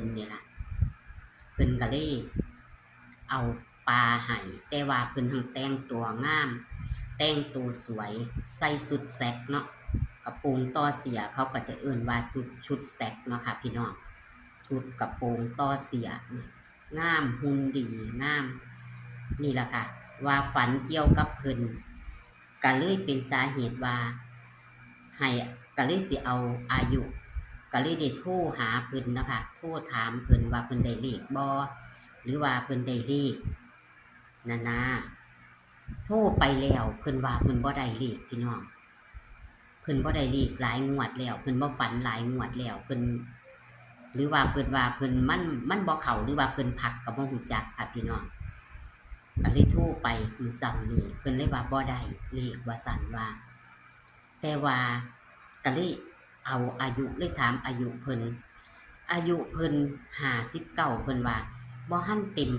ນນີ້ລະ ເພິ່ນກໍເລີຍເອົາປາໃຫ້ ແຕ່ວ່າເພິ່ນຫັ້ນແຕ່ງຕົວງາມ ແຕ່ງໂຕສວຍ ໃສ່ຊຸດແຊັກເນາະ ກະໂປງຕໍ່ເສື້ອ ເຂົາກໍຈະເອີ້ນວ່າຊຸດ ຊຸດແຊັກເນາະຄ່ະພີ່ນ້ອງ ຊຸດກະໂປງຕໍ່ເສື້ອ ງາມ ຫຸ່ນດີ ງາມ ນີ້ລະຄ່ະ ວ່າຝັນກ່ຽວກັບເພິ່ນ ກະເລີຍເປັນສາເຫດວ່າ ໃຫ້ ກະເລີຍຊິເອົາອາຍຸ ກະເລີຍໄດ້ໂທຫາເພິ່ນເນາະຄ່ະ ໂທຖາມເພິ່ນວ່າເພິ່ນໄດ້ເລກບໍ່ ຫຼືວ່າເພິ່ນໄດ້ເລກນັ້ນນາ ໂທໄປແລ້ວ ເພິ່ນວ່າເພິ່ນບໍ່ໄດ້ເລກພີ່ນ້ອງ ເພິ່ນບໍ່ໄດ້ເລກຫຼາຍງວດແລ້ວ ເພິ່ນບໍ່ຝັນຫຼາຍງວດແລ້ວ ເພິ່ນ ຫຼືວ່າເພິ່ນວ່າເພິ່ນ ມັນ ມັນບໍ່ເຂົ້າ ຫຼືວ່າເພິ່ນພັກ ກໍບໍ່ຮູ້ຈັກຄ່ະພີ່ນ້ອງ ກໍເລີຍໂທໄປມື້ເຊົ້ານີ້ ເພິ່ນເລີຍວ່າບໍ່ໄດ້ເລກວ່າຊັ້ນວ່າ ແຕ່ວ່າກໍເລີຍເອົາອາຍຸ ເລີຍຖາມອາຍຸເພິ່ນ ອາຍຸເພິ່ນຫ້າສິບເກົ້າ ເພິ່ນວ່າບໍ່ທັນເຕັມ